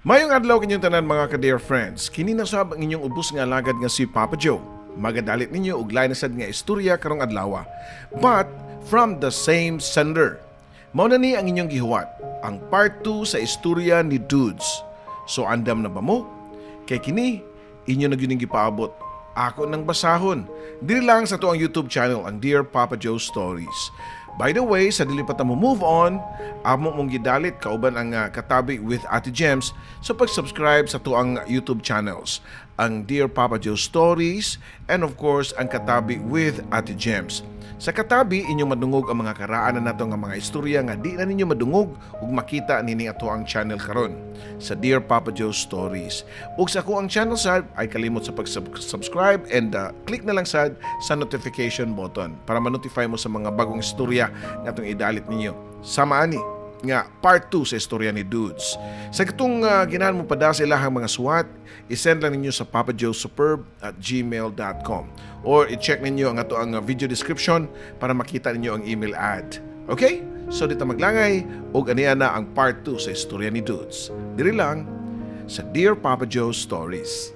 Mayong adlaw kinyong tanan, mga ka-dear friends. Kini na sab ang inyong ubos nga alagad nga si Papa Joe. Magadalit ninyo og lain na sad nga istorya karong adlaw. But from the same sender. Mao na ni ang inyong gihuwat, ang part 2 sa istorya ni Dudes. So andam na ba mo? Kay kini inyo na gyud gipaabot. Ako nang basahon. Diri lang sa atoang YouTube channel, ang Dear Papa Joe Stories. By the way, sa dili pa ta mo move on, amo mong gidalit kauban ang Katabi with Ate Gems sa pag-subscribe sa atoang YouTube channels, ang Dear Papa Joe Stories and of course ang Katabi with Ate Gems. Sa Katabi, inyong madungog ang mga karaan na nato nga mga istorya nga di na ninyo madungog ug makita nini atoang channel karon sa Dear Papa Joe Stories. Ug sa akoang channel sad ay kalimot sa pag-subscribe and click na lang sad sa notification button para ma-notify mo sa mga bagong istorya nga atong idalit ninyo. Sama ani nga part 2 sa istorya ni Dudes. Sa katong ginahan mo pada sa ilahang mga suwat, isend lang ninyo sa papajoesuperb@gmail.com or i-check ninyo ang atoang video description para makita ninyo ang email ad. Okay? So dito maglangay og aniya na ang part 2 sa istorya ni Dudes. Diri lang sa Dear Papa Joe Stories.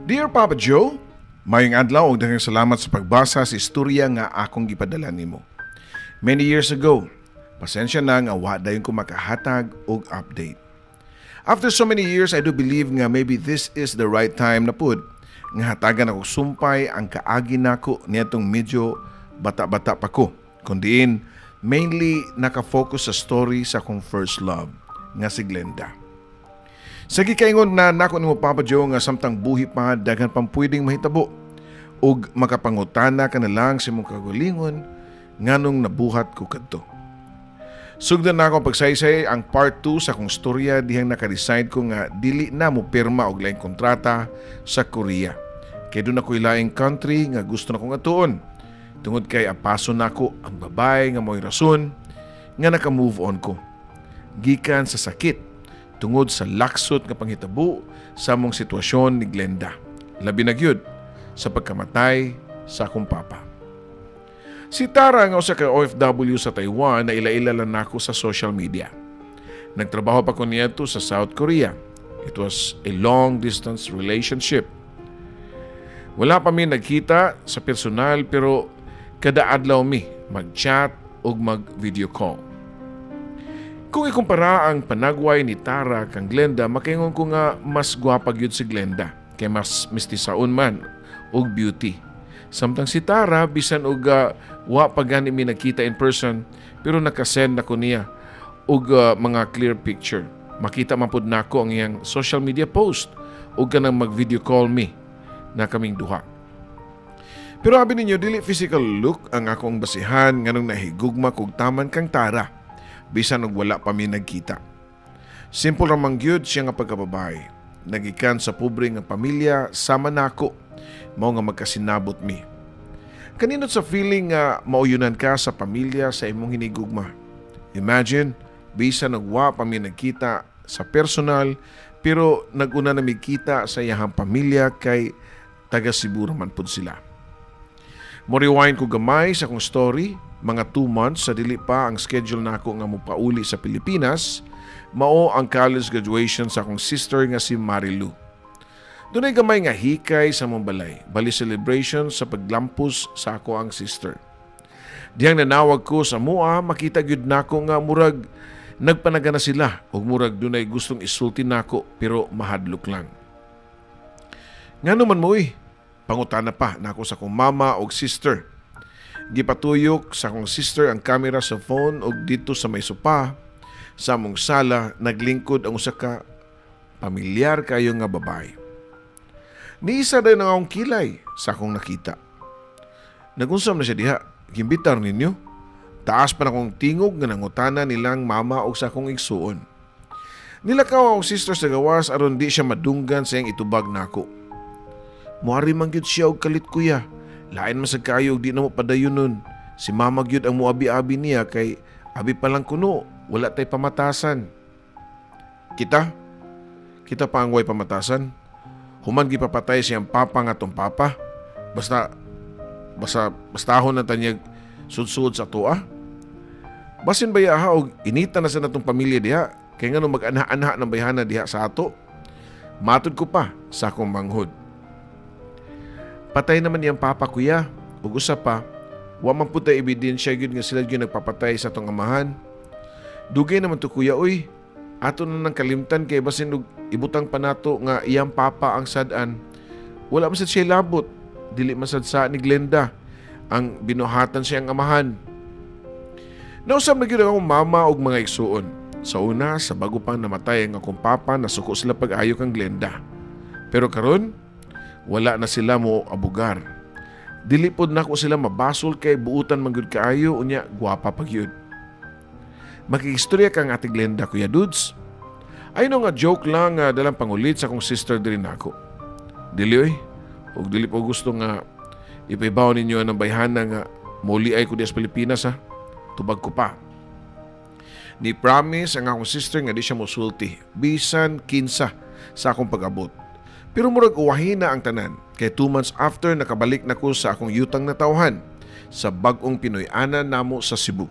Dear Papa Joe, mayong adlaw ug daghang salamat sa pagbasa sa istorya nga akong gipadala nimo. Many years ago, pasensya na nga wa dayon ko makahatag og update. After so many years, I do believe nga maybe this is the right time na pud nga hatagan ako sumpay ang kaagi nako niadtong medyo bata-bata pa ko. Kundiin, mainly naka-focus sa story sa akong first love nga si Glenda. Sa gikaingon na nako nimo, Papa Joe, nga samtang buhi pa daghan pang pwedeng mahitabo ug makapangutana ka na lang sa imong kagalingon nganong nabuhat ko kadto. Sugdan na ako pagsaysay ang part 2 sa akong storya dihang naka-decide ko nga dili na mo pirma og laing kontrata sa Korea. Kay doon ako'y laing country nga gusto na kong atuon. Tungod kay apaso nako ang babae nga mo'y rason nga naka-move on ko. Gikan sa sakit tungod sa laksot nga panghitabo sa among sitwasyon ni Glenda. Labi na gyud sa pagkamatay sa akong papa. Si Tara nga usa ka OFW sa Taiwan na ila-ila lang nako sa social media. Nagtrabaho pa ko niadto sa South Korea. It was a long distance relationship. Wala pa mi nagkita sa personal pero kada adlaw mi mag-chat ug mag-video call. Kung ikumpara ang panagway ni Tara kang Glenda, makaingon ko nga mas gwapa gyud si Glenda kay mas mistisaon man og beauty. Samtang si Tara bisan og wa pa gani mi nagkita in person pero nakasend nako niya og mga clear picture. Makita man pud nako ang iyang social media post og kanang mag-video call mi na kaming duha. Pero abi ninyo, dili physical look ang akong basihan nganong nahigugma kog taman kang Tara bisan og wala pa mi nagkita. Simple ra man gyud siya nga pagkababae. Nagikan sa pobre nga pamilya sama nako, mao nga magkasinabot mi. Kaninot sa feeling nga mauyunan ka sa pamilya sa imong hinigugma. Imagine, bisan og wa pa mi nagkita sa personal, pero naguna na mi kita sa iyahang pamilya kay taga Cebu man pud sila. Mo-rewind ko gamay sa akong story, mga 2 months sa dili pa ang schedule nako nga mopauli sa Pilipinas, mao ang college graduation sa akong sister nga si Marilu. Dunay gamay nga hikay sa mong balay, bali celebration sa paglampos sa ako ang sister. Diyang nanawag ko sa mua, makita gyud nako nga murag nagpanaga na sila ug murag dunay gustong isulti nako pero mahadlok lang. Ngano man mo pangutana pa nako sa akong mama og sister. Gipatuyok sa akong sister ang kamera sa phone og dito sa may sopa, Sa among sala naglingkod ang usa ka pamilyar kayo nga babae. Niisa dayon ang akong kilay sa akong nakita. Nagunsam na siya diha, gimbitar ninyo. Taas pa na akong tingog nga nangutana nilang mama og sa akong igsuon. Nilakaw akong sister sa gawas aron di siya madunggan sa iyang itubag nako. Muari man gyud siya og kalit, kuya. Lain man sad kaayo og di na mo padayonon. Si mama gyud ang muabi-abi niya kay abi pa lang kuno, wala tay pamatasan. Kita? Kita pa ang way pamatasan? Human gipapatay siyang papa nga tong papa. Basta basta bastahon na tanyag sudsud sa atoa. Basin ba ha og inita na sa natong pamilya diha kay ngano mag-anha-anha ng bayhana diha sa ato? Matod ko pa sa akong manghod. Patay naman niyang papa, kuya. Ug usa pa, wa man pud tay ebidensya gyud nga sila gyud nagpapatay sa atong amahan. Dugay naman to, kuya, uy. Ato na nang kalimtan kay basin og ibutang pa nato nga iyang papa ang sad-an. Wala man sad siya labot. Dili man sad sa ni Glenda ang binuhatan siyang amahan. Nausab na gyud ang akong mama ug mga igsuon. Sa una, sa bago pang namatay ang akong papa, nasuko sila pag-ayo kang Glenda. Pero karon, wala na sila mo abugar. Dili pod nako sila mabasol kay buutan man gyud kaayo, unya gwapa pa gyud. Makigistorya kang Ate Glenda, Kuya Dudes. Ay no nga joke lang nga dalang pangulit sa akong sister diri nako. Dili oy, ug dili po gusto nga ipaibaw ninyo ang bayhana nga muli ay ko diya sa Pilipinas ha. Tubag ko pa. Ni promise ang akong sister nga di siya mosulti bisan kinsa sa akong pag-abot. Pero murag uwahin na ang tanan kay 2 months after nakabalik na ko sa akong yutang natawhan sa bag-ong Pinoy-anan namo sa Cebu.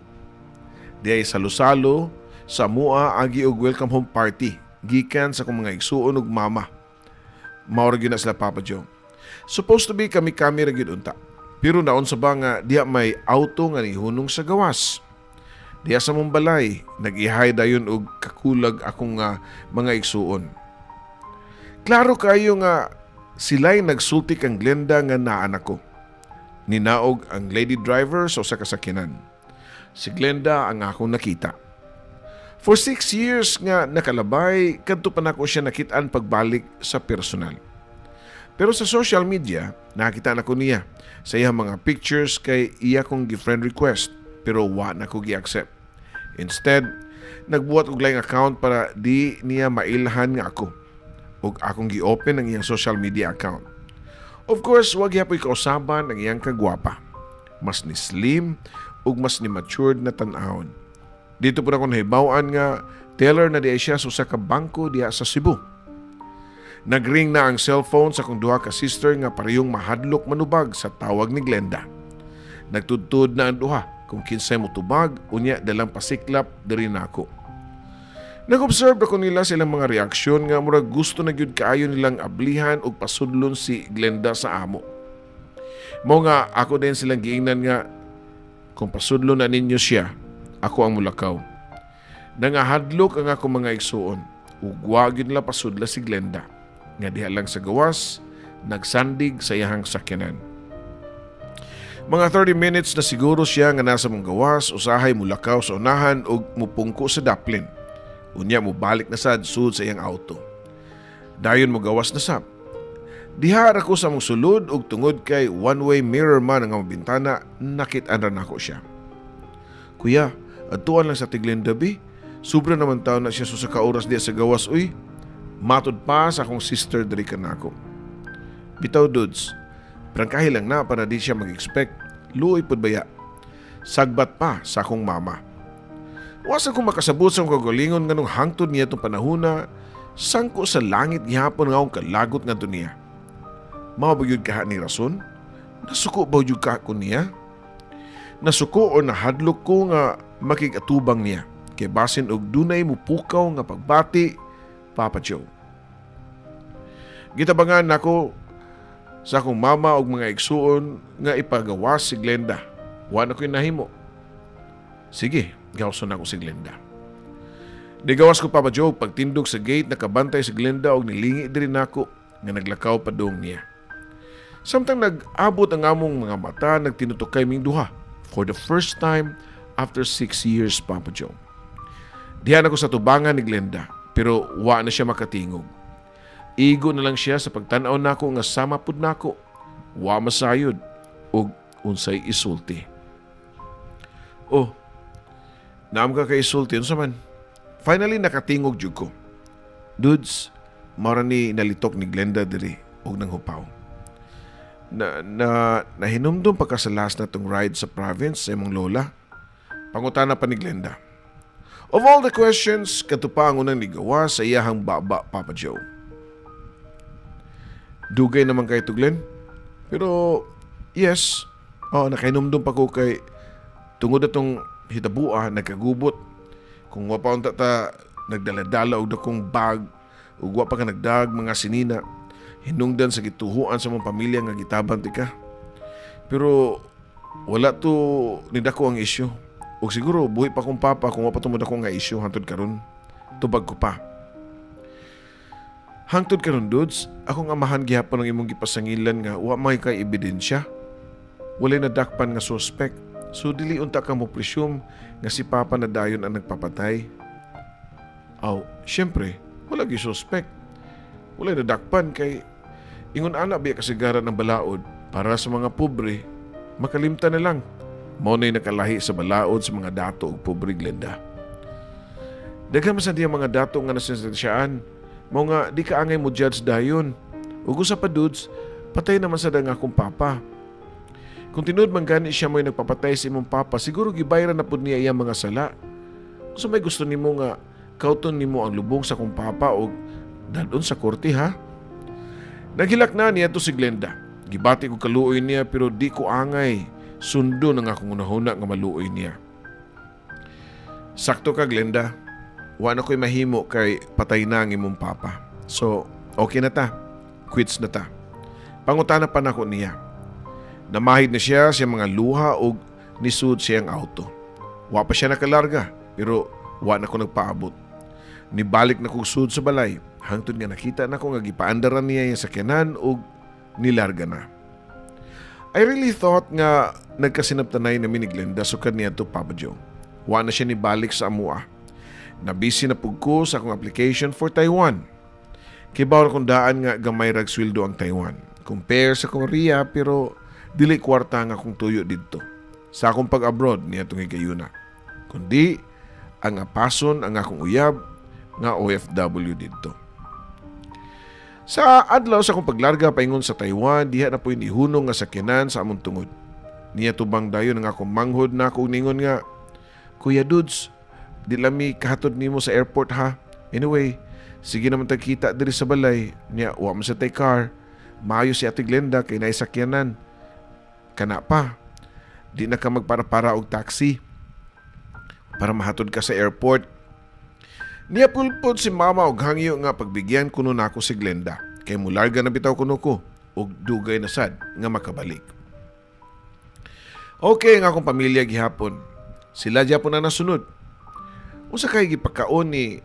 Di ay salo-salo sa mua agi og welcome home party gikan sa akong mga igsuon ug mama. Mao ra gyud na sila, Papa Joe. Supposed to be kami-kami ra gyud unta. Pero naon sa ba nga diha may auto nga nihunong sa gawas. Diha sa mong balay, nag-ihay dayon og kakulag akong nga mga igsuon. Klaro kayo nga sila'y nagsulti kang Glenda nga naanak ko. Ninaog ang lady driver sa usa ka sakyanan. Si Glenda ang akong nakita. For 6 years nga nakalabay, kadto pa nako siya nakitaan pagbalik sa personal. Pero sa social media, nakita na ko niya sa iyang mga pictures kay iya kong gi-friend request pero wa na ko gi-accept. Instead, nagbuhat og laing account para di niya mailhan nga ako ug akong gi-open ang iyang social media account. Of course, wag gyapoy kausaban ang iyang kagwapa. Mas ni slim ug mas ni matured na tan-awon. Dito po na ako nahibaw-an nga teller na diay siya sa usa ka bangko diha sa Cebu. Nagring na ang cellphone sa akong duha ka sister nga parehong mahadlok manubag sa tawag ni Glenda. Nagtudtud na ang duha kung kinsay motubag, unya dalang pasiklap diri nako. Nag-observe ako nila silang mga reaksyon nga murag gusto na gyud kaayo nilang ablihan og pasudlon si Glenda sa amo. Mao nga ako din silang giingnan nga kung pasudlon na ninyo siya, ako ang mulakaw. Nangahadlok ang akong mga igsuon ug wa gyud nila pasudla si Glenda nga diha lang sa gawas nagsandig sa iyahang sakyanan. Mga 30 minutes na siguro siya nga nasa mong gawas, usahay mulakaw sa unahan ug mupungko sa daplin. Unya mo balik na sad sud sa iyang auto. Dayon mo gawas na sab. Diha ra ko sa mong sulod ug tungod kay one-way mirror man ang among bintana, nakit-an ra nako siya. Kuya, adtuan lang sa Ate Glenda bi. Sobra naman taon na siya sa ka oras diya sa gawas uy. Matod pa sa akong sister diri kanako. Bitaw, dudes, prangkahi lang na para di siya mag-expect. Luoy pud baya. Sagbat pa sa akong mama. Wasa ko makasabot sa akong kagalingon nganong hangtod niya itong panahona, sangko sa langit gihapon nga akong kalagot nga niya. Mao ba gyud kaha ni rason? Nasuko ba gyud ka ko niya? Nasuko o nahadlok ko nga makig-atubang niya kay basin og dunay mupukaw nga pagbati, Papa Joe. Gitabangan nako sa akong mama og mga igsuon nga ipagawas si Glenda. Wa na ko'y nahimo. Sige, gawson nako si Glenda. Nigawas ko, Papa Joe, pagtindog sa gate nakabantay si Glenda og nilingi diri nako nga naglakaw padung niya. Samtang nag-abot ang among mga mata, nagtinutukay ming duha for the first time after 6 years, Papa Joe. Diha na ko sa tubangan ni Glenda, pero wa na siya makatingog. Igo na lang siya sa pagtan-aw nako nga sama pud nako. Wa masayod og unsay isulti. Oh, naam ka kay isulti, unsa man? Finally nakatingog jud ko. Dudes, mao ra ni nalitok ni Glenda diri og nanghupaw. Na, na nahinumdum pa ka sa last na tong ride sa province sa imong lola? Pangutana pa ni Glenda. Of all the questions, kato pa ang unang nigawa sa iyahang baba, Papa Joe. Dugay naman kay to, Glenn. Pero, yes, oh, nakahinumdum pa ko kay tungod atong hitabua, nagkagubot. Kung wa pa unta ta nagdala-dala og dakong bag, ug wa pa ka nagdag mga sinina, hinungdan sa gituhuan sa mong pamilya nga gitaban ti ka. Pero wala to nidako ang isyu. Ug siguro buhi pa kong papa kung wa pa to modako nga isyu hangtod karon. Tubag ko pa. Hangtod karon, dudes, akong amahan gihapon ang imong gipasangilan nga wa may kay ebidensya. Walay nadakpan nga suspect. So dili unta ka mo presume nga si papa na dayon ang nagpapatay. Aw, syempre, wala gyud suspect. Walay nadakpan kay ingon ana biya kasigaran ng balaod para sa mga pobre, makalimtan na lang. Mao na'y nakalahi sa balaod sa mga dato ug pobre, Glenda. Daghan man sa diya mga dato nga nasentensyaan. Mao nga di ka angay mo judge dayon. Ug usa pa, dudes, patay naman sa nga akong papa. Kung tinuod man gani siya mo'y nagpapatay sa imong papa, siguro gibayran na pud niya iyang mga sala. Unsa may gusto nimo nga kauton nimo ang lubong sa akong papa og dadon sa korte, ha? Naghilak na niya to si Glenda. Gibati ko kaluoy niya pero di ko angay. Sundo na nga akong unahuna nga maluoy niya. Sakto ka, Glenda. Wa na ko'y mahimo kay patay na ang imong papa. So, okay na ta. Quits na ta. Pangutana pa nako niya. Namahid na siya sa mga luha og nisud siyang auto. Wa pa siya nakalarga pero wa na ko nagpaabot. Nibalik na kog sud sa balay hangtod nga nakita na ko nga gipaandaran niya yung sakyanan og nilarga na. I really thought nga nagkasinabtanay nami ni Glenda sukad niya to, Papa Joe. Wa na siya nibalik sa amua. Nabisi na pug ko sa akong application for Taiwan. Kibaw na kong daan nga gamay rag sweldo ang Taiwan compare sa Korea, pero dili kwarta nga akong tuyo didto sa akong pag-abroad niya itong higayuna, kundi ang apason ang akong uyab nga OFW didto. Sa adlaw sa akong paglarga paingon sa Taiwan, diha na po'y nihunong nga sakyanan sa among tungod. Niya tubang dayon ang akong manghod na akong ningon nga, "Kuya Dudes, di lami kahatod nimo sa airport ha. Anyway, sige naman tagkita diri sa balay." Niya, wa man sa tay car. Maayo si Ate Glenda kay naisakyanan. Kana pa, di na ka magpara-para og taxi para mahatod ka sa airport. Niya pulpod si mama og hangyo nga pagbigyan kuno nako si Glenda kay mularga na bitaw kuno ko og dugay na sad nga makabalik. Okay ang akong pamilya gihapon. Sila gyapon na nasunod. Unsa kay gipakaon ni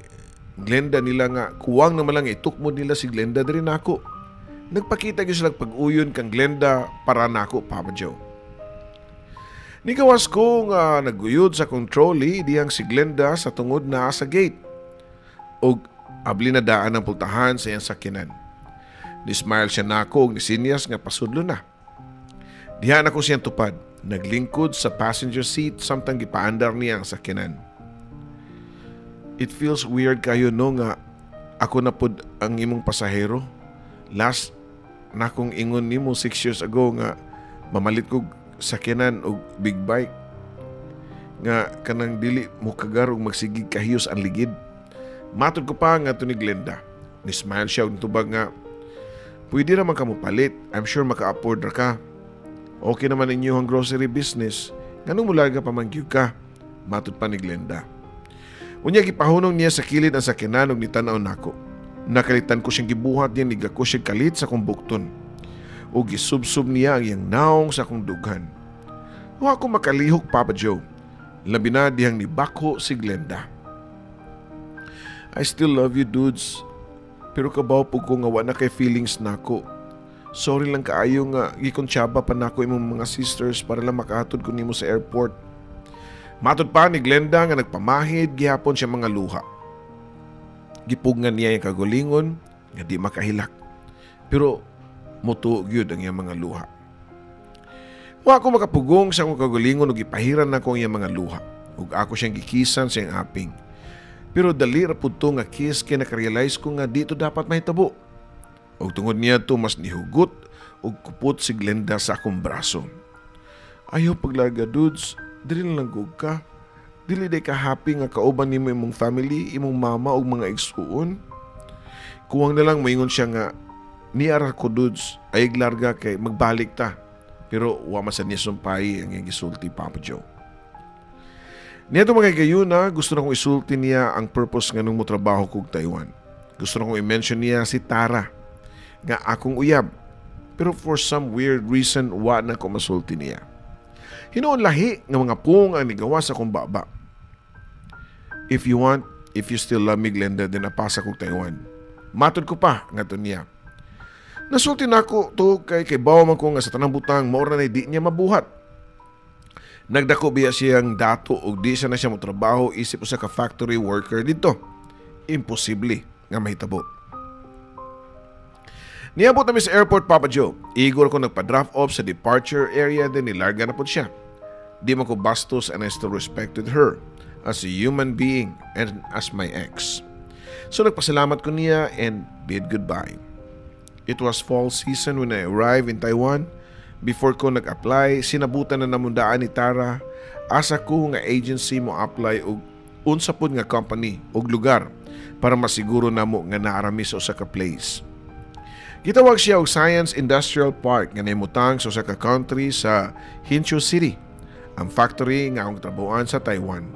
Glenda nila nga kuwang naman lang itukmod nila si Glenda diri nako? Nagpakita gyud sila pag-uyon kang Glenda para nako, Papa Joe. Nigawas ko nga naguyod sa akong trolley diyang si Glenda sa tungod na sa gate og abli na daan ang pultahan sa iyang sakyanan. Ni-smile siya nako og nisinyas nga pasudlo na. Diha na ko siyang tupad, naglingkod sa passenger seat samtang gipaandar niya ang sakyanan. "It feels weird kayo no nga ako na pud ang imong pasahero. Last na akong ingon nimo 6 years ago nga mamalit kog sakyanan og big bike nga kanang dili mo kagar og magsigig kahiyos ang ligid." Matod ko pa nga to ni Glenda. Ni smile siya og tubag nga, "Pwede naman ka mo palit. I'm sure maka-afford ra ka. Okay naman inyo ang grocery business. Nganong mularga pa man gyud ka?" Matod pa ni Glenda. Unya gipahunong niya sa kilid ang sakyanan ug nitanaw nako. Nakalitan ko siyang gibuhat niya, nigako siya kalit sa akong bukton. O gisubsob niya ang iyang naong sa akong dughan. Wa ko makalihok, Papa Joe. Labi na dihang nibakho si Glenda. I still love you, dudes. Pero kabaw po ko nga wa na kay feelings nako. Sorry lang kaayo nga gikonsyaba pa nako imong mga sisters para lang makahatod ko nimo sa airport. Matod pa ni Glenda nga nagpamahid gihapon siya mga luha. Gipugngan niya yung kagulingon nga di makahilak. Pero mutuo gyud ang iyang mga luha. Wa ko makapugong sa akong kagulingon ug gipahiran nako ang iyang mga luha. Ug ako siyang gikisan sa iyang aping. Pero dali ra pud to nga kiss kay nakarealize ko nga dito dapat mahitabo. Ug tungod niya to mas nihugot ug kupot si Glenda sa akong braso. "Ayaw paglarga, dudes, dili na lang gug ka. Dili day ka happy nga kauban nimo imong family, imong mama ug mga igsuon?" Kuwang na lang moingon siya nga niara ko, dudes, ay larga kay magbalik ta. Pero wa man sa niya sumpay ang iyang gisulti, Papa Joe. Niya mga gayuna, gusto na kong isulti niya ang purpose nga nung mo trabaho kog Taiwan. Gusto na kong i-mention niya si Tara, nga akong uyab. Pero for some weird reason, wa na ko masulti niya. Hinuon lahi nga mga pung ang nigawa sa akong baba. "If you want, if you still love me, Glenda, then apasa kog Taiwan." Matod ko pa nga to niya. Nasulti na ako to kay bawa man ko nga sa tanang butang mao na di niya mabuhat. Nagdako biya siyang dato ug di siya na siya motrabaho isip usa ka factory worker dito. Imposible nga mahitabo. Niabot na mi sa airport, Papa Joe. Igor ko nagpa-drop off sa departure area, then nilarga na po siya. Di man ko bastos and I still respected her as a human being and as my ex. So nagpasalamat ko niya and bid goodbye. It was fall season when I arrived in Taiwan. Before ko nag-apply, sinabutan na namundaan ni Tara asa ko nga agency mo apply og unsa pud nga company og lugar para masiguro namo nga naarami sa usa ka place. Gitawag siya og Science Industrial Park nga naimutang sa usa ka country sa Hsinchu City, ang factory nga akong trabahoan sa Taiwan.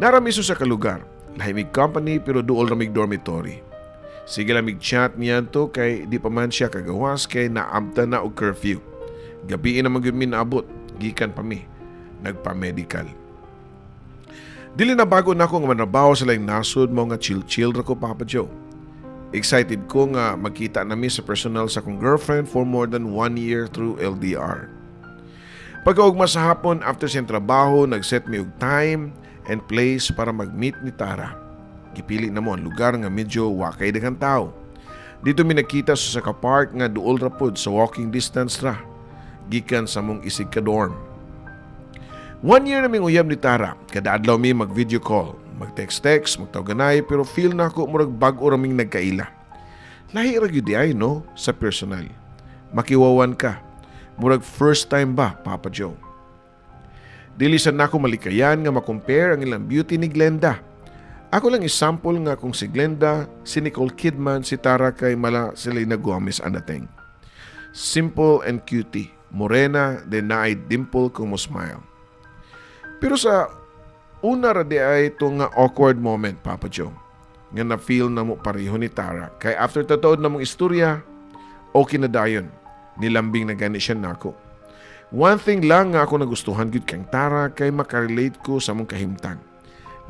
Narami sa ka lugar, lahi mig company pero duol ra mig dormitory. Sige lang mig chat niya to kay di pa man siya kagawas kay naabta na og curfew. Gabi na man gyud mi naabot, gikan pa mi nagpa-medical. Dili na bago na ako nga manrabaho sa laing nasod mo nga chill-chill ra ko, Papa Joe. Excited ko nga magkita nami sa personal sa akong girlfriend for more than one year through LDR. Pagkaugma sa hapon after siyang trabaho, nag-set mi og time and place para mag-meet ni Tara. Gipili na mo ang lugar nga medyo wakay daghang tao. Dito mi nagkita sa usa ka park nga duol ra pod sa walking distance ra gikan sa mong isig ka dorm. One year naming uyab ni Tara. Kada adlaw mi mag-video call, mag-text-text, magtawganay, pero feel na ako murag bag-o raming nagkaila. Lahi ra gyud ay no sa personal. Makiwawan ka. Murag first time ba, Papa Joe? Dili sad nako malikayan nga ma-compare ang ilang beauty ni Glenda. Ako lang isample nga kung si Glenda, si Nicole Kidman, si Tara kay mala Selena Gomez ang dating. Simple and cutie. Morena, then naay dimple kung mo smile. Pero sa una ra di ay ito nga awkward moment, Papa Joe, nga na-feel na mo pareho ni Tara. Kay after tatuod na mong istorya, okay na dayon. Nilambing na gani siya nako. One thing lang nga ako nagustuhan gyud kang Tara kay makarelate ko sa mong kahimtang.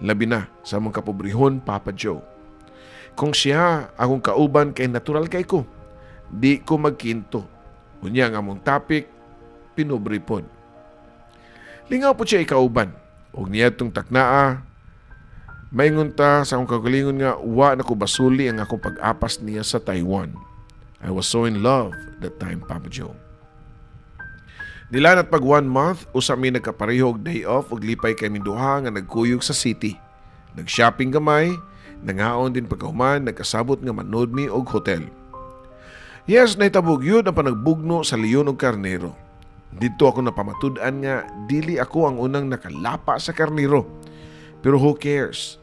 Labi na sa mong kapobrehon, Papa Joe. Kung siya akong kauban kay natural kay ko. Di ko magkinto. Unya nga among topic, pinobre pod. Lingaw po siya ikauban. Og niya itong taknaa, maingon ta sa akong kagalingon nga wa na ko basuli ang akong pag-apas niya sa Taiwan. I was so in love that time, Papa Joe. Nilanat pag one month, usa mi nagkapareho og day off ug lipay kay duha nga nagkuyog sa city. Nag-shopping gamay, nangaon din pagkahuman, nagkasabot nga manood mi og hotel. Yes, nahitabog yun ang panagbugno sa leon ug karnero. Dito ako napamatud-an nga dili ako ang unang nakalapa sa karnero. Pero who cares?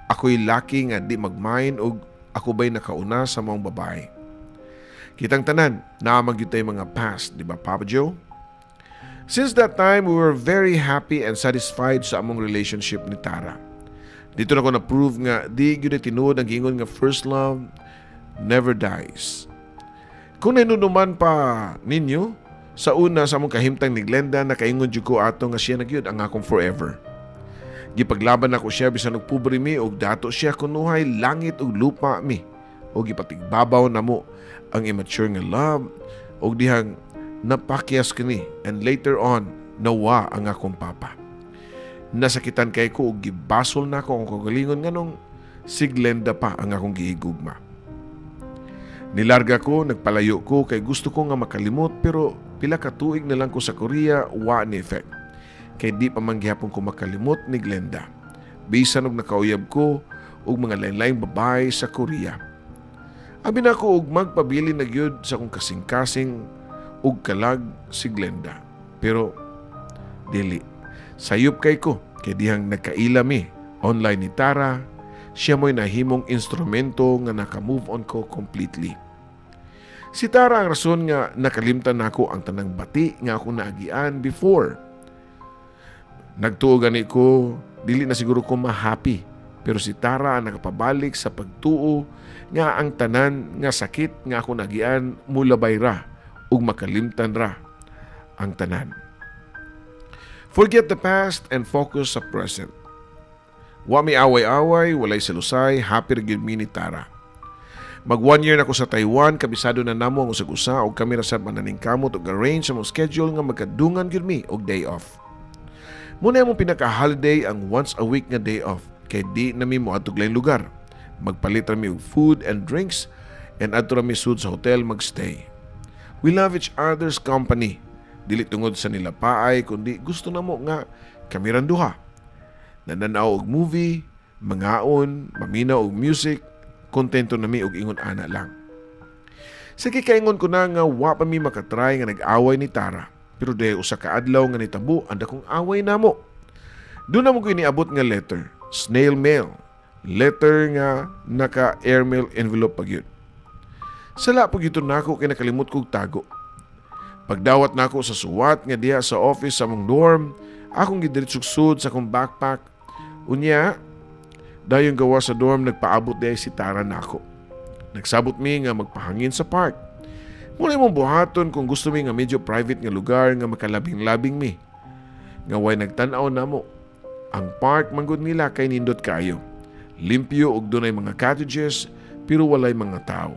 Ako'y lucky nga di mag-mind og ako ba'y nakauna sa mga babae. Kitang tanan, naamag yun tayo mga past, di ba, Papa Joe? Since that time, we were very happy and satisfied sa among relationship ni Tara. Dito na ko na-prove nga di gyud tinuod ang giingon nga first love never dies. Kung nahinunuman pa ninyo, sa una sa among kahimtang ni Glenda, nakaingon jud ko ato nga siya na gyud ang akong forever. Gipaglaban nako siya bisan og pobre mi og dato siya kunuhay langit ug lupa mi og gipatigbabaw namo ang immature nga love og dihang napakyas kini and later on nawa ang akong papa. Nasakitan kay ko ug gibasol nako ang kaugalingon nganong si Glenda pa ang akong gihigugma. Nilarga ko, nagpalayo ko kay gusto ko nga makalimot, pero pila ka tuig na lang ko sa Korea, wa ni effect. Kay di pa man gihapon ko makalimot ni Glenda. Bisan og nakauyab ko og mga lain-laing babae sa Korea. Abi nako og magpabili na gyud sa akong kasing-kasing og kalag si Glenda. Pero dili. Sayop kay ko kay dihang nagkaila mi online ni Tara, siya mo'y nahimong instrumento nga naka-move on ko completely. Si Tara ang rason nga nakalimtan nako ang tanang bati nga akong naagian before. Nagtuo gani ko, dili na siguro ko ma-happy. Pero si Tara ang nakapabalik sa pagtuo nga ang tanan nga sakit nga ako naagian mulabay ra ug makalimtan ra ang tanan. Forget the past and focus sa present. Wa mi away-away, walay selusay, happy ra gyud mi ni Tara. Mag 1 year na ko sa Taiwan, kabisado na namo ang usag-usa ug kami ra sad mananingkamot og arrange sa among schedule nga magkadungan gyud mi og day off. Muna among pinaka-holiday ang once a week nga day off kay di na mi moadtog laing lugar. Magpalit ra mi og food and drinks and adto ra mi sud sa hotel magstay. We love each other's company. Dili tungod sa nila paay kundi gusto namo nga kami rang duha. Nananaw og movie, mangaon, maminaw og music, kontento na mi og ingon ana lang. Sige, kaingon ko na nga wa pa mi makatry nga nag-away ni Tara. Pero dahil usa ka adlaw nga nitabo ang dakong away namo. Duna man koy niabot nga letter, snail mail. Letter nga naka airmail envelope pa gyud. Sala po gyud nako kay nakalimot kog tago. Pagdawat nako sa suwat nga diha sa office sa among dorm, akong gidiretsog sud sa akong backpack. Unya, dayon gawa sa dorm, nagpaabot diay si Tara nako. Nagsabot mi nga magpahangin sa park. Muna imong buhaton kung gusto mi nga medyo private nga lugar nga makalabing-labing mi. Nga way nagtan-aw namo. Ang park manggod nila kay nindot kaayo. Limpyo ug dunay mga cottages pero walay mga tao.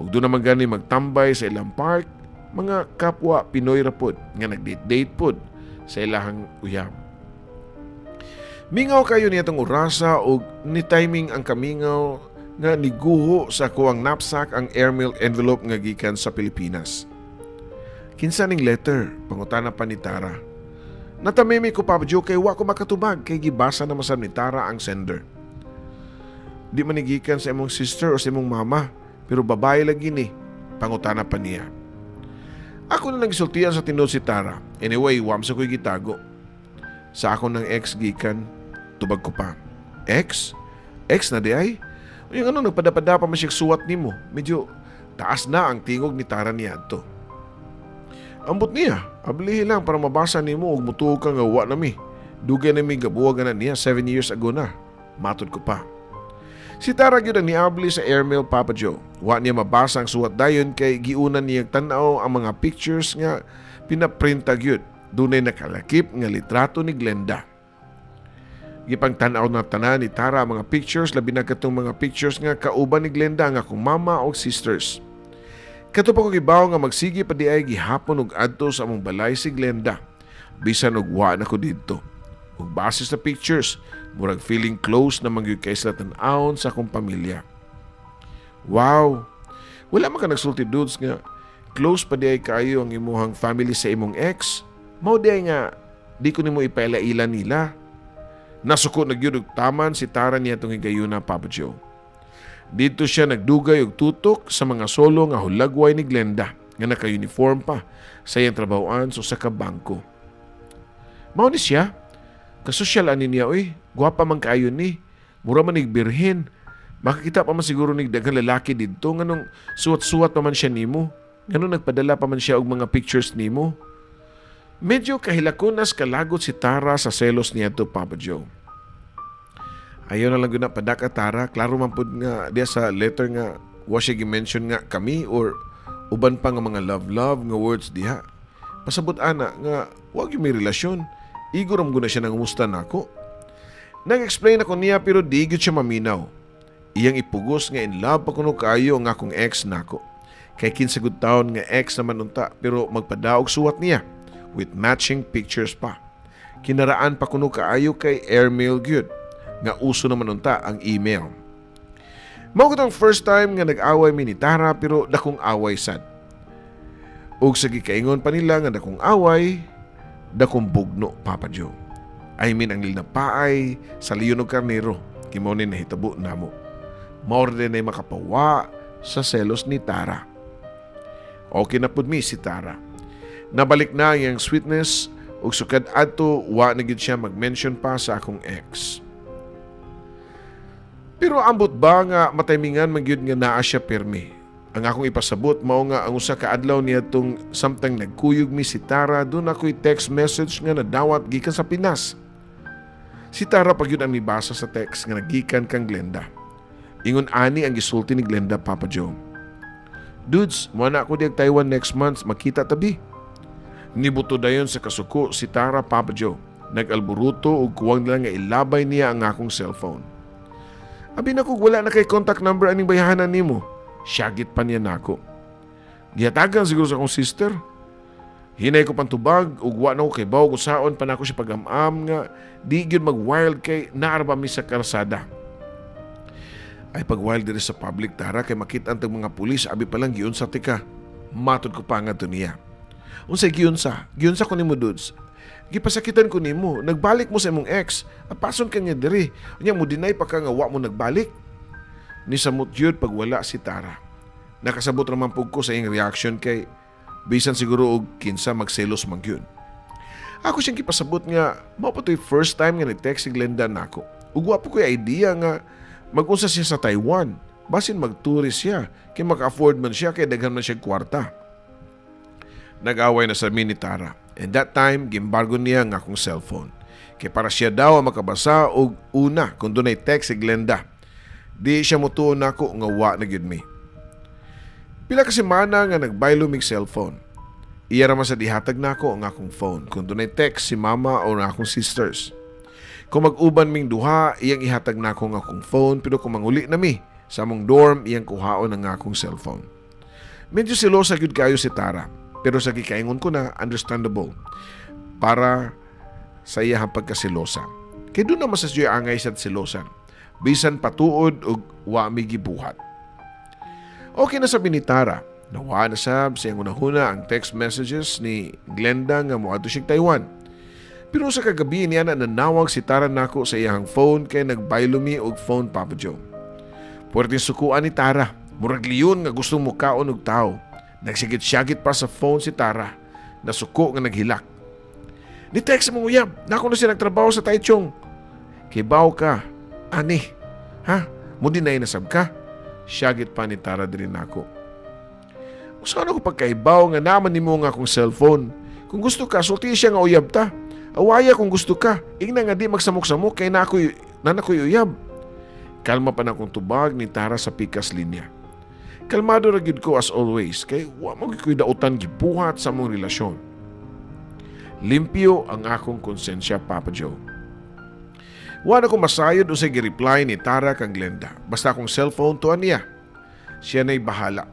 Ug duna man gani magtambay sa ilang park mga kapwa Pinoy ra pod nga nag-date-date pod sa ilahang uyab. Mingaw kayo niya itong orasa og ni timing ang kamingaw nga niguho sa kuang knapsack ang airmail envelope nga gikan sa Pilipinas. "Kinsa ning letter?" pangutana pa ni Tara. Natamimi ko, Papa Joe, kay wa ko makatubag kay gibasa na masab ni Tara ang sender. "Di man ni gikan sa imong sister o sa imong mama, pero babae lagi ni," pangutana pa niya. Ako na lang gisultian sa tinuod si Tara. Anyway, wa man sa ko'y gitago. "Sa ako ng ex gikan," tubag ko pa. "Ex? Ex na di ay? Yung ano, nagpada-pada pa man siya suwat nimo?" Medyo taas na ang tingog ni Tara niya to. "Ambot niya, ablihi lang para mabasa nimo ug mutuo ka nga wa nami. Dugay na mi gabuwag na niya, 7 years ago na." Matod ko pa. Si Tara gyud ang niabli sa airmail, Papa Joe. Wa niya mabasa ang suwat dayon kay giuna niya tan-aw ang mga pictures nga pinaprinta gyud. Dunay nakalakip nga litrato ni Glenda. Gipang tan-aw na tanan ni Tara ang mga pictures, labi na katong mga pictures nga kauban ni Glenda nga akong mama o sisters. Kato pa ko gibaw nga magsige pa di ay gihapon og adto sa among balay si Glenda. Bisan og wa na ko didto. Ug base sa pictures, murag feeling close na man gyud kay sila tan-awon sa akong pamilya. Wow! Wala man ka nagsulti, dudes, nga close pa di ay kaayo ang imuhang family sa imong ex. Mao di ay nga di ko nimo ipaila-ila nila. Nasuko na gyud og taman si Tara niya itong higayuna, Papa Joe. Dito siya nagdugay og tutok sa mga solo nga hulagway ni Glenda nga naka-uniform pa sa iyang trabahoan sa usa ka bangko. "Mao ni siya. Kasosyal ani niya oy. Gwapa man kaayo ni. Mura man nig birhen. Makakita pa man siguro nig daghang lalaki didto, nganong suwat-suwat pa man siya nimo? Nganong nagpadala pa man siya og mga pictures nimo?" Medyo kahilakonas kalagot si Tara sa selos niya to, Papa Joe. "Ayaw na lang guna padaka, Tara. Klaro man pud nga diya sa letter nga wa siya gi-mention nga kami or uban pa nga mga love-love nga words diha. Pasabot ana nga wa gyud may relasyon. Igo ra man guna siya nangumusta nako." Nag-explain ako niya pero di gyud siya maminaw. Iyang ipugos nga in love pa kuno kaayo ang akong ex nako. Kay kinsa gud taon nga ex naman unta pero magpadaog suwat niya with matching pictures pa. Kinaraan pa kuno kaayo kay airmail gyud nga uso naman unta ang email. Mao ang first time nga nag-away mi ni Tara, pero dakong away sad. Ug sa gikaingon pa nila nga dakong away, dakong bugno, Papa Joe. I mean, ang paay sa leon og karnero, kay mao ni nahitabo namo. Mao din ay makapawa sa selos ni Tara. Okay na pud mi si Tara. Nabalik na ang sweetness ug sukad adto wa na gyud siya mag-mention pa sa akong ex. Pero ambot ba nga mataymingan man gyud nga naa siya pirmi. Ang akong ipasabot mao nga ang usa ka adlaw niadtong samtang nagkuyog mi si Tara, duna ko'y text message nga nadawat gikan sa Pinas. Si Tara pa gyud ang nibasa sa text nga nagikan kang Glenda. Ingon ani ang gisulti ni Glenda, Papa Joe. "Dudes, mo na ako diag Taiwan next month, makita tabi." Nibuto dayon sa kasuko si Tara, Papa Joe. Nag-alburuto ug kuwang lang nga ilabay niya ang akong cellphone. "Abi na kog wala na kay contact number aning bayahanan nimo." Syagit pa niya nako. "Gihatagan siguro sa akong sister." Hinay ko pantubag ug wa na ko kay baw kung saon pa nako siya pag-am-am nga di gyud mag-wild kay naa ra ba mi sa kalsada. "Ay pag wild diri sa public, Tara, kay makita ang mga pulis, abi pa lang giunsa tika." Matod ko pa nga to niya. "Unsay giunsa? Giunsa ko nimo, dudes. Gipasakitan ko nimo, nagbalik mo sa imong ex. Apason ka niya diri. Unya mo deny pa ka nga wa mo nagbalik." Nisamot yun pag wala si Tara. Nakasabot raman pug ko sa iyang reaction kay bisan siguro og kinsa magselos man gyud. Ako siyang gipasabot nga mao pa to'y first time nga ni-text si Glenda nako. Ug wa po ko'y idea nga mag-unsa siya sa Taiwan. Basin mag-tourist siya kay maka-afford man siya kay daghan man siya kwarta. Nag-away na sa mi ni Tara. And that time, gimbargo niya ang akong cellphone. Kay para siya daw ang makabasa og una kung dunay text si Glenda. Di siya mutuo nako nga wa na gyud mi. Pila ka semana nga nagbaylo mig cellphone. Iya ra man sa dihatag nako ang akong phone kung dunay text si mama o ang akong sisters. Kung mag-uban ming duha, iyang ihatag nako ang akong phone, pero kung manguli na mi sa among dorm, iyang kuhaon ang akong cellphone. Medyo selosa gyud kayo si Tara, pero sa gikaingon ko na, understandable para sa iyahang pagkasilosa. Kay duna man sa angay sa silosan. Bisan patuod og wa mi gibuhat. Okay na sabi ni Tara. Nawa na sab sa iyang hunahuna ang text messages ni Glenda nga moadto siya Taiwan. Pero sa kagabi niya na nanawag si Tara nako sa iyang phone kay nagbaylo mi og phone, Papa Joe. Puwerte sukuan ni Tara. Murag leon nga gustong mukaon og tao. Nagsigit-syagit pa sa phone si Tara. Nasuko nga naghilak. "Ni text mong uyab. Nako na siya nagtrabaho sa Taichung. Kibaw ka. Ani. Ha? Mo deny na sab ka?" Syagit pa ni Tara diri nako. "Saan ako pagkaibaw nga naman nimo nga akong cellphone? Kung gusto ka, sulti siya nga uyab ta. Awaya kung gusto ka. Ingna nga di magsamok-samok kay na nakoy uyab." Kalma pa na akong tubag ni Tara sa pikas linya. Kalmado ra gyud ko as always kay wa mo gyud ko'y dautan gibuhat sa among relasyon. Limpyo ang akong konsensya, Papa Joe. Wa na ko masayod unsay gi-reply ni Tara kang Glenda. Basta akong cellphone tuan niya. Siya na'y bahala.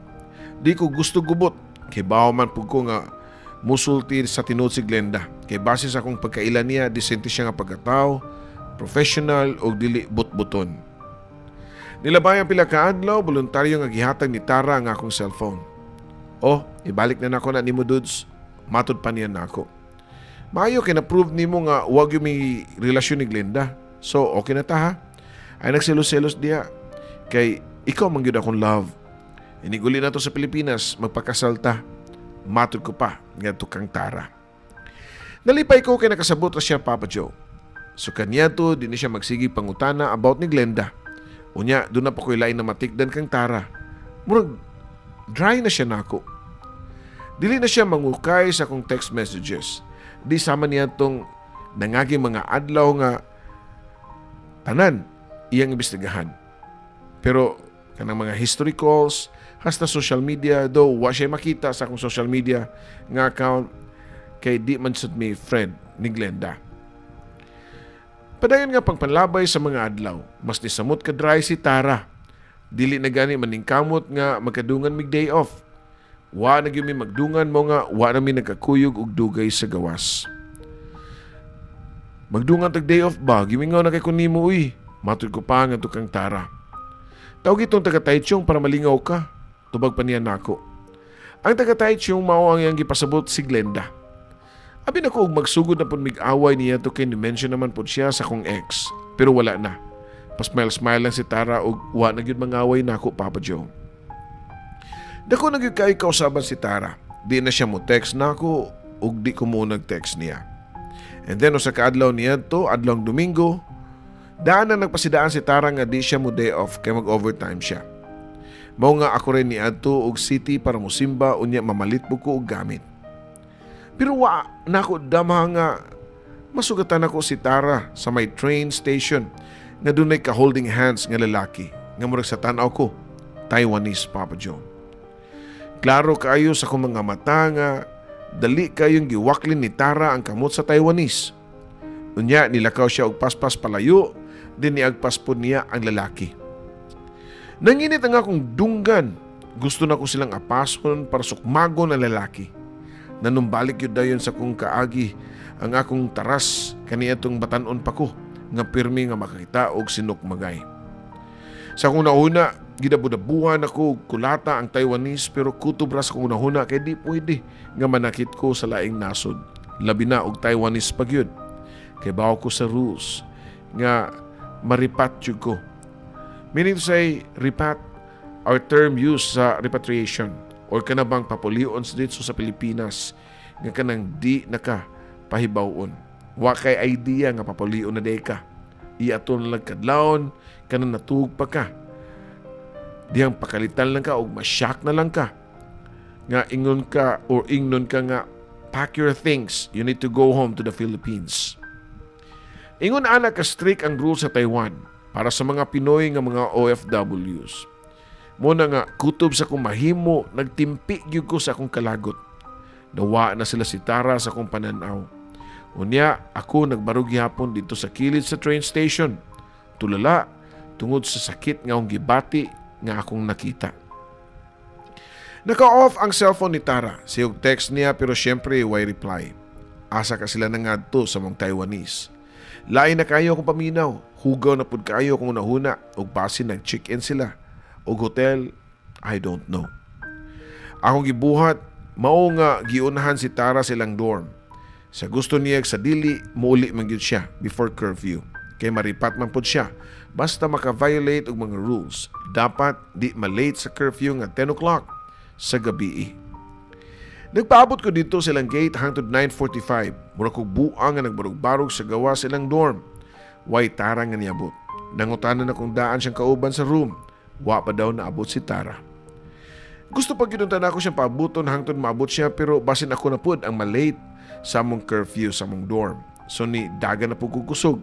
Di ko gusto gubot. Kay bawo man pud ko nga musulti sa tinuod si Glenda. Kay base sa akong pagkaila niya, disente siya nga pagkatao, professional o dili butbuton. Nilabay ang pila ka adlaw, voluntaryo nga gihatag ni Tara ang akong cellphone. "Oh, ibalik na nako na nimo, dudes." Matod pa niya nako. "Maayo kay na-prove nimo nga wag yung may relasyon ni Glenda. So, okay na ta ha. Ay nagselos-selos diya. Kay ikaw man gyud akong love. Iniguli na to sa Pilipinas, magpakasal ta." Matod ko pa ngadto kang Tara. Nalipay ko kay nakasabot ra siya, Papa Joe. So kanya to, di ni siya magsigi pangutana about ni Glenda. Unya, duna pa ko'y lain na matikdan kang Tara. Murag, dry na siya nako. Dili na siya mangukay sa akong text messages. Di sama niya tong nangagi mga adlaw nga tanan iyang imbestigahan. Pero kanang mga history calls, hasta social media, though wa siya makita sa akong social media nga account kay di man sad mi friend ni Glenda. Padayon nga pangpanlabay sa mga adlaw, mas nisamot ka dry si Tara. Dili na gani maningkamot nga magkadungan mig day off. Wa na gyud mi magdungan mo nga wa na mi nagkakuyog og dugay sa gawas. Magdungan tag day off ba, gimingaw na kay ko nimo uy. Matod ko pa nga kang Tara. Tawag itong taga Taichung para malingaw ka. Tubag pa niya nako. Ang taga Taichung mao ang iyang gipasabot si Glenda. Abi na ko og magsugod na pud mig-away niya to kay ni-mention naman pud siya sa akong ex. Pero wala na. Pa-smile-smile lang si Tara og wa na gyud mangaway nako, Papa Joe. Dako na gyud kaayo kausaban si Tara. Di na siya mo text nako ug di ko mo nag-text niya. And then usa ka adlaw niya to, adlawng Domingo, daan na nagpasidaan si Tara nga di siya mo day off kay mag-overtime siya. Mao nga ako rin niadto og city para mosimba unya mamalit po ko og gamit. Pero wa nako dama nga masugatan ako si Tara sa may train station nga dunay ka holding hands nga lalaki nga murag sa tan-aw ko Taiwanese, Papa Joe. Klaro kaayo sa akong mga mata nga dali kayong giwaklin ni Tara ang kamot sa Taiwanese. Unya nilakaw siya og paspas palayo din niagpas pod niya ang lalaki. Nanginit ang akong dunggan. Gusto na ko silang apason para sukmagon ang lalaki. Nanumbalik yun dayon sa kong kaagi ang akong taras kaniadtong batan-on pa ko nga pirmi nga makakita og sinukmagay. Sa akong nauna, gidabudabuhan ako og kulata ang Taiwanese pero kutob ra sa akong nahuna kay di pwede nga manakit ko sa laing nasod. Labi na og Taiwanese pa gyud. Kay bawo ko sa rules nga maripat jud ko. Meaning to say, ripat, our term used sa repatriation or kana bang papulion sa dito sa Pilipinas nga kanang di naka pahibawon. Wa kay idea nga papulion na day ka. Iaton lang kadlawon, kanang natug pa ka. Dihang pakalitan lang ka og ma-shock na lang ka. Nga ingon ka or ingnon ka nga pack your things, you need to go home to the Philippines. Ingon ana ka strict ang rule sa Taiwan para sa mga Pinoy nga mga OFWs. Muna nga kutob sa akong mahimo, nagtimpi gyud ko sa akong kalagot. Nawa na sila si Tara sa akong pananaw. Unya, ako nagbarog gihapon dito sa kilid sa train station. Tulala, tungod sa sakit nga akong gibati nga akong nakita. Naka-off ang cellphone ni Tara. Siyog text niya pero syempre way reply. Asa ka sila nangadto sa mong Taiwanese. Lain na kayo akong paminaw. Hugaw na pud kayo akong nahuna ug basin nag-check-in sila. Og hotel, I don't know. Akong gibuhat, mao nga giunahan si Tara silang dorm. Sa gusto niya sa dili, muuli man gyud siya before curfew. Kay maripat man pud siya. Basta maka-violate og mga rules, dapat di malate sa curfew nga 10 o'clock sa gabi. Nagpaabot ko dito silang gate hangtod 9:45. Mura kog buang nga nagbarog-barog sa gawa silang dorm. Way Tara nga niabot. Nangutanan na kung daan siyang kauban sa room. Wa pa daw naabot si Tara. Gusto pa gyud ako siyang paabuton hangtod maabot siya pero basin ako na pud ang malate sa among curfew sa among dorm. So ni daga na pud kog kusog.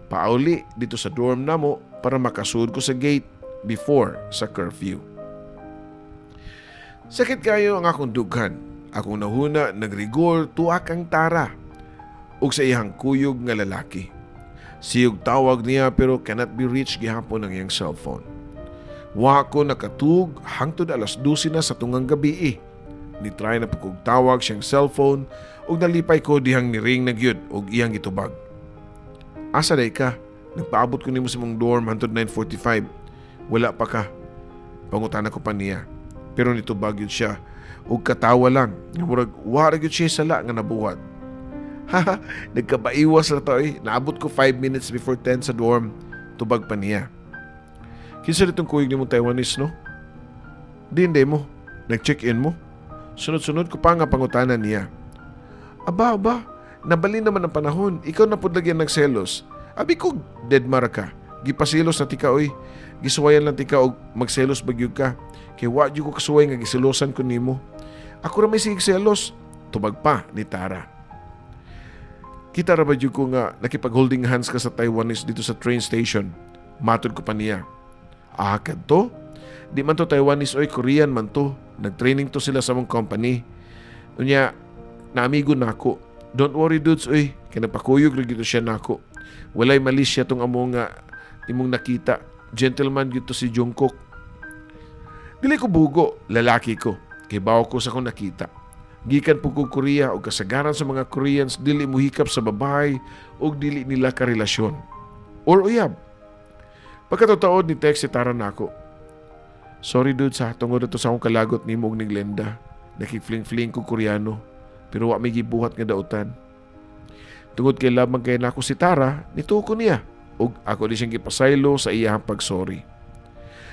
Pauli dito sa dorm namo para makasud ko sa gate before sa curfew. Sakit kayo ang akong dughan. Akong nahuna nagrigor tuak ang Tara ug sa iyang kuyog nga lalaki. Siyog tawag niya pero cannot be reached gihapon ang iyang cellphone. Wa ko nakatug hangtod alas 12 na sa tungang gabi. Ni-try na pud kog tawag siyang cellphone ug nalipay ko dihang ni-ring na gyud og iyang gitubag. Asa day ka? Nagpaabot ko nimo sa mong dorm hangtod 9:45. Wala pa ka. Pangutana ko pa niya. Pero nitubag gyud siya ug katawa lang. Nga murag wa ra gyud siya sala nga nabuhat. Haha, nagkabaiwas ra to eh. Naabot ko 5 minutes before 10 sa dorm. Tubag pa niya. Kinsa ditong kuyog nimo Taiwanese, no? Di hindi mo. Nag-check-in mo. Sunod-sunod ko pa nga pangutana niya. Aba, aba, nabalin naman ang panahon. Ikaw na pud lagi ang nagselos. Abi ko, dead mara ka. Gipasilos na tika, oy. Gisuwayan lang tika og magselos bagyog ka. Kay wa jud ko kasuway nga gisilosan ko nimo. Ako ra may sige selos. Tubag pa ni Tara. Kita ra ba jud ko nga nakipag-holding hands ka sa Taiwanese dito sa train station? Matod ko pa niya. Ah, kadto? Di man to Taiwanese oy, Korean man to. Nag-training to sila sa mong company. Unya, naamigo nako. Don't worry dudes oy, kay nagpakuyog ra gyud siya nako. Walay mali siya tong amo nga imong nakita. Gentleman gyud to si Jungkook. Dili ko bugo, lalaki ko. Kay bawo ko sa akong nakita. Gikan pud ko Korea ug kasagaran sa mga Koreans dili mohikap sa babae ug dili nila karelasyon or uyab. Pagkatutaod, ni text si Tara nako. "Sorry, dude, sa tungod ato sa akong kalagot nimo ug ni Glenda. Nakig-fling-fling ko Koreano pero wa may gibuhat nga dautan. Tungod kay love man kay nako si Tara, nituo ko niya ug ako di siyang gipasaylo sa iyang pag-sorry.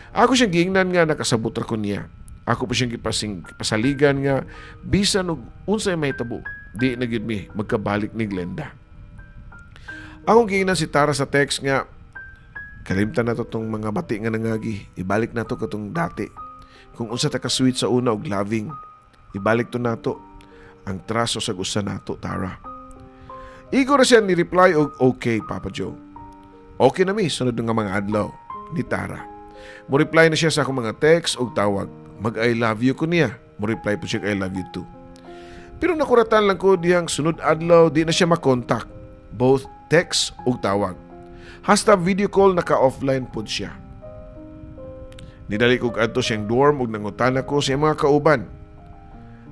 Ako siyang giingnan nga nakasabot ra ko niya. Ako pa siyang gipasaligan nga bisan og unsay mahitabo, di na gyud mi magkabalik ni Glenda. Akong giingnan si Tara sa text nga kalimtan nato tong mga bati nga nangagi, ibalik nato katong dati. Kung unsa ta ka sweet sa una og loving, ibalik to nato ang trust sa usa nato, Tara." Igo ra siya ni reply og "Okay, Papa Joe." Okay na mi sunod nga mga adlaw ni Tara. Mo reply na siya sa akong mga text ug tawag. Mag "I love you" ko niya. Mo reply po siya, "I love you too." Pero nakuratan lang ko diyang sunod adlaw, di na siya makontak. Both text ug tawag. Hasta video call, naka-offline pod siya. Nidali ko adto siyang dorm ug nangutana ko sa mga kauban.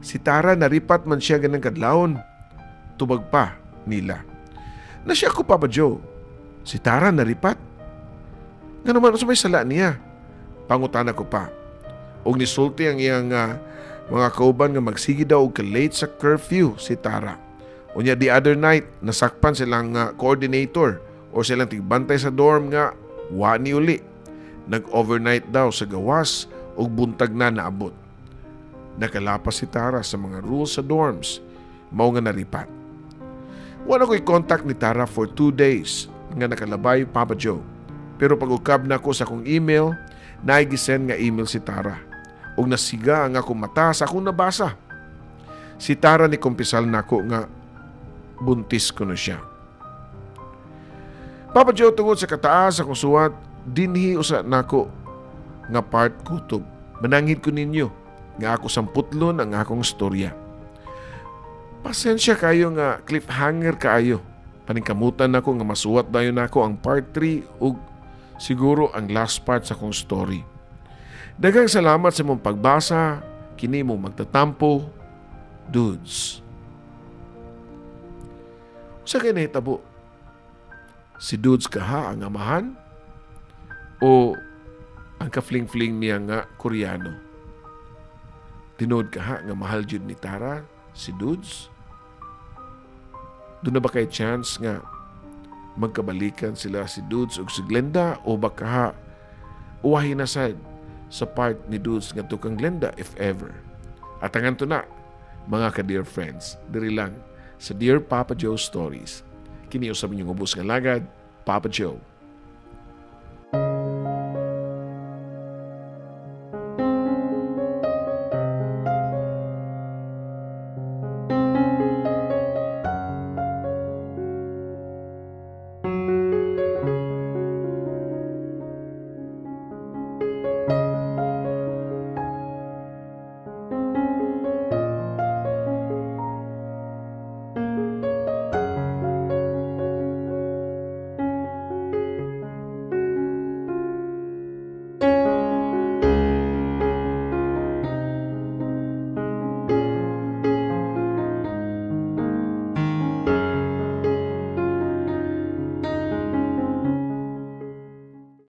"Si Tara, naripat man siya ganang kadlawon?" tubag pa nila. Na-shock ko, Papa Joe. "Si Tara naripat? Ngano man, unsa may sala niya?" pangutana ko pa. Og nisulti ang iyang mga kauban nga magsige daw og late sa curfew si Tara. Unya the other night, nasakpan silang coordinator o silang tigbantay sa dorm nga wa ni uli. Nag-overnight daw sa gawas ug buntag na naabot. Nakalapas si Tara sa mga rules sa dorms, mao nga naripat. Wala ko'y contact ni Tara for 2 days nga nakalabay, Papa Joe. Pero pag-ukab na ko sa akong email, naay gisend nga email si Tara. Ug nasiga ang akong mata sa akong nabasa. Si Tara ni kumpisal nako nga buntis ko na siya. Papa Joe, tungod sa kataas akong suwat, dinhi usa nako nga part kutob. Mananghid ko ninyo nga ako samputlon ang akong storya. Pasensya kayo nga cliffhanger kaayo. Paningkamutan nako nga masuwat dayon nako ang part 3 ug siguro ang last part sa akong story. Daghang salamat sa imong pagbasa, kini mo magtatampo, Dudes. Unsa kay nahitabo? Si Dudes kaha ang amahan o ang ka-fling-fling niya nga Koreano? Tinuod kaha nga mahal jud ni Tara si Dudes? Duna ba kay chance nga magkabalikan sila si Dudes ug si Glenda o baka uwahi na sad sa part ni Dudes ngadto kang Glenda, if ever? Atangan to na, mga ka-dear friends, diri lang sa Dear Papa Joe Stories. Kini usab inyong ubos nga lagad, Papa Joe.